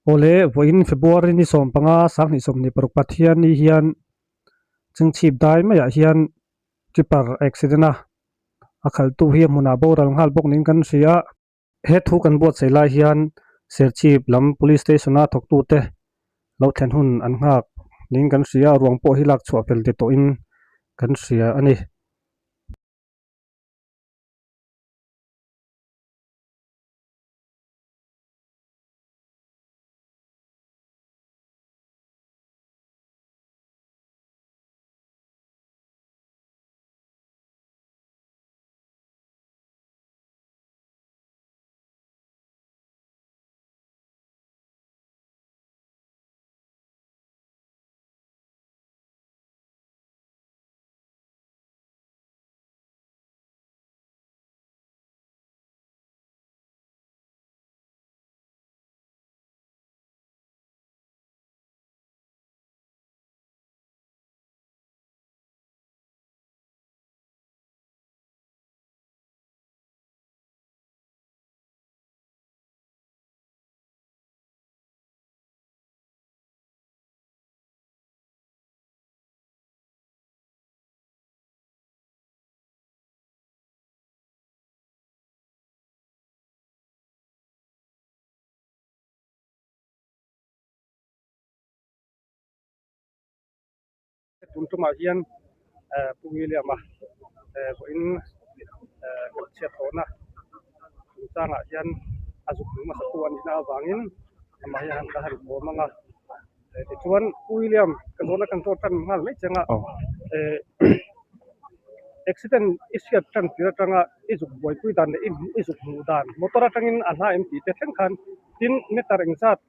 Awle, vawiin February ni 15 2026 Pathianni hian Chingchhip dai maiah hian Tipper accident a a khalhtu hi a hmunah boral nghal bawk niin kan hria. He thu kan buatsaih lai hian Serchhip lam Police Station a thawktute lo thlen hun an nghak niin kan hria a, ruang pawh hi lak chhuah fel ti tawhin kan hria a ni. Tun tumah hian Pu William-a vawiin kan chhiat tawhna chungchangah hian a zuk hmu hmasa tu a nihna avangin amah hi a han kawm ang a. Tichuan Pu William ka zawhna kan zawt tan nghal mai cheng a, accident i hriat tan tir atanga i zuk buaipui dan leh i zuk hmuh dan motor atangin a hla em tih te thleng khan tin meter engzat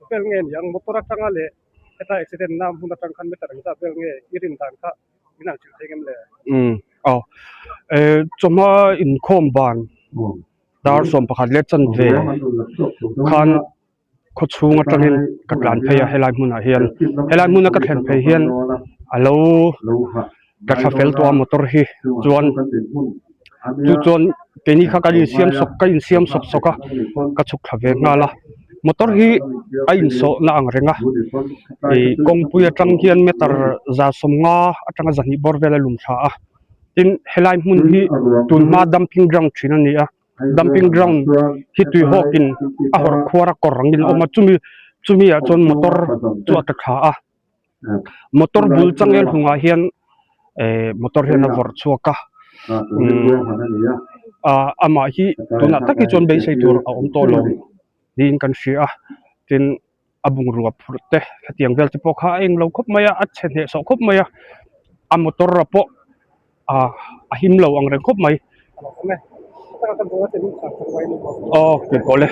vel nge niang motor atanga leh heta accident na hmun atang khan meter engzat vel nge i rin dan kha min han hrilh thei ngem le? Umm aw chawhma inkhawm ban dar 11 leh chanve khan khaw chhung atangin ka tlan phei a helai hmunah hian helai hmuna ka thlen phei hian a lo ka thla fel tawh a motor hi chuan chu chuan keini kha kan insiam sawk ka insiam sawk sawk a ka chhuk thla ve nghal a motor hi a insawh na ang reng a ih kawngpui atang hian meter 150 atanga 200 bawr vel a lum thla a tin helai hmun hi tunhma dumping ground thin a ni a. Dumping ground hi tui hawkin a hawrh khuar a kawr angin a awm a chumi chumi ah chuan motor chu a ta tha a motor bul changel hnungah hian eh motor hian a vawrh chhuak a umm amah hi tunah tak hi chuan beisei tur a awm tawh lo niin kan hria a tin a bungrua phurh te hetiang vel te pawh kha a englo khawp mai a a chhe hneh sawh khawp mai a a motor a pawh ah a him lo ang reng khawp mai aw keipawh le.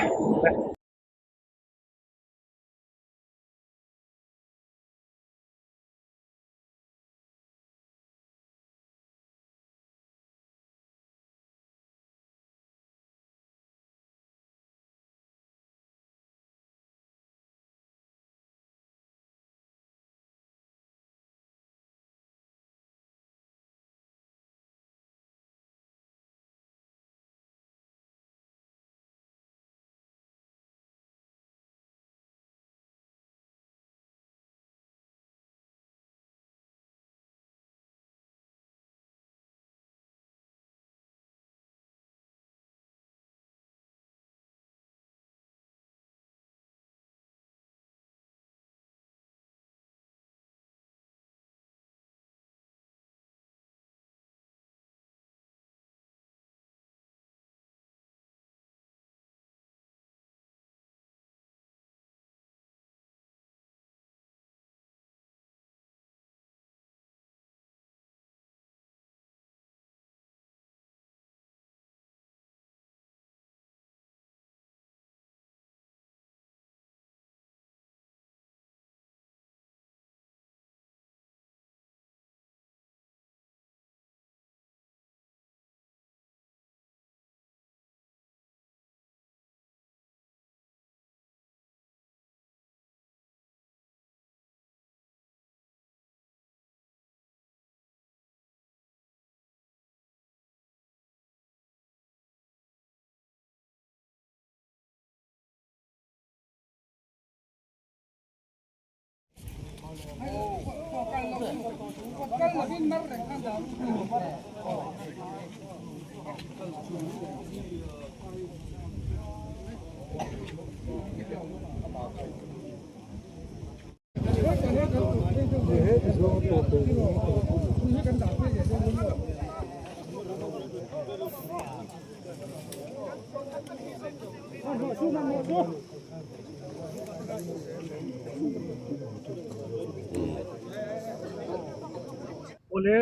Awle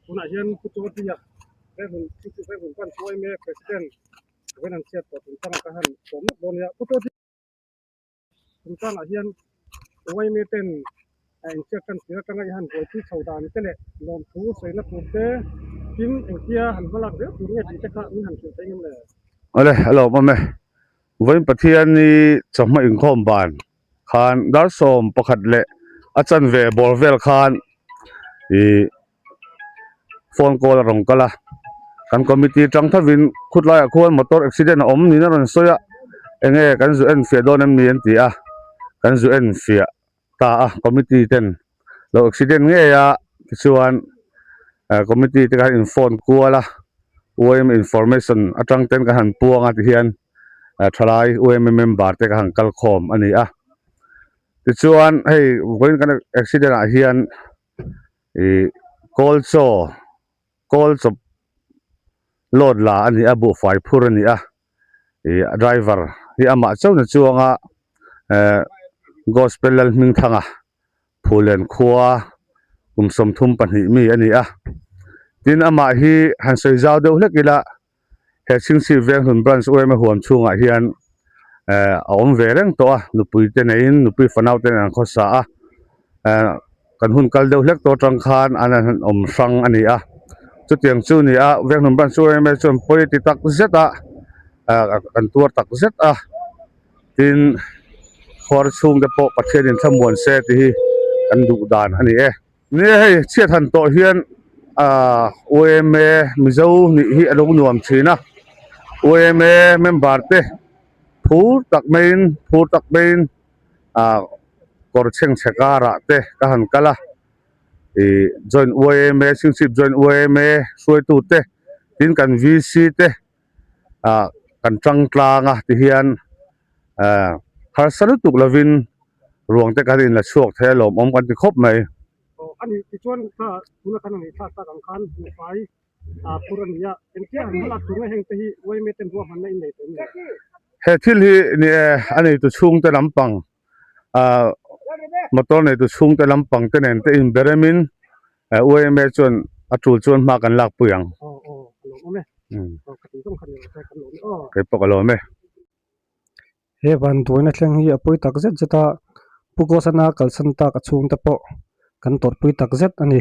tunah hian Pu Chaw-tia President Chungchangah hian yma ten a inhriat tan tir atanga i han buaipui chho dan te leh lawmthu sawina tur te tin engtia han hmalak zel tur nge tih te kha min han hrilh thei ngem le? Awle, a lawmawm e. Vawiin Pathian-i chawhma inkhawm ban khan dar 11 leh a chanve bawr vel khan ih phone call a rawn kal a kan committee tang thovin khutlaiah khuan motor accident a awm niin a rawn sawi a enge kan zu en fiah dawn em ni an ti a kan zu en fiah ta a committee ten lo accident ngei a tichuan eh committee te khan in phone kual a U_M information atang ten ka han puang a tihian eh thalai U_M member te ka han kal khawm a ni a tichuan hei vawiin kan accident ah hian. Ih kawl chaw kawl chawp load la a ni a buhfai phur a ni a ih a driver hi amah chauhna chuanga eh gospel Lalhmingthanga Phulen khua kum 32 mi a ni a tin amah hi han sawi zau deuh hlek ila he Chhingchhip Venghlun Branch UMA huam chhungah hian eh a awm ve reng tawh a nupui te neiin nupui fanau te nen an khawsa a eh kan hun kal deuh hlek tawh atang khan an han awm hrang a ni a chutiang chu a ni a Venghlun Branch UMA chuan pawi a ti tak zet a eh kan tuar tak zet a tin khuar chhung te pawh Pathian in thlamuan se tih hi kan duh dan a ni e. Ni hei chhiat han tawh hian ahh UMA Mizo nih hi a lo nuam thin a UMA member te phur tak maiin phur tak maiin ahh kawr chhengchhe karah te ka han kal a ih joint UMA Chhingchhip joint UMA hruaitu te tin kan VC te ah kan tang tlang a tihian eh harsa lutuk lovin ruang te kan inla chhuak thei a lawmawm kan ti khawp mai. Aw a nih tichuan kha tuna kan han thlak tak ang khan buhfai ah phur a ni a engtia han hmalak tur nge heng te hi yma ten ruahmanna in nei tawh em le? He thil hi ni e a neitu chhungte lampang ah motor neitu chhungte lampang te nen te inberemin yma chuan a tul chuan hma kan lak pui ang. Aw aw a lawmawm e. Kei pawh ka lawm e. He vanduaina thleng hi a pawi tak zet zet a, Pu Gosana kalsan tak a chhungte pawh kan tawrhpui tak zet a ni.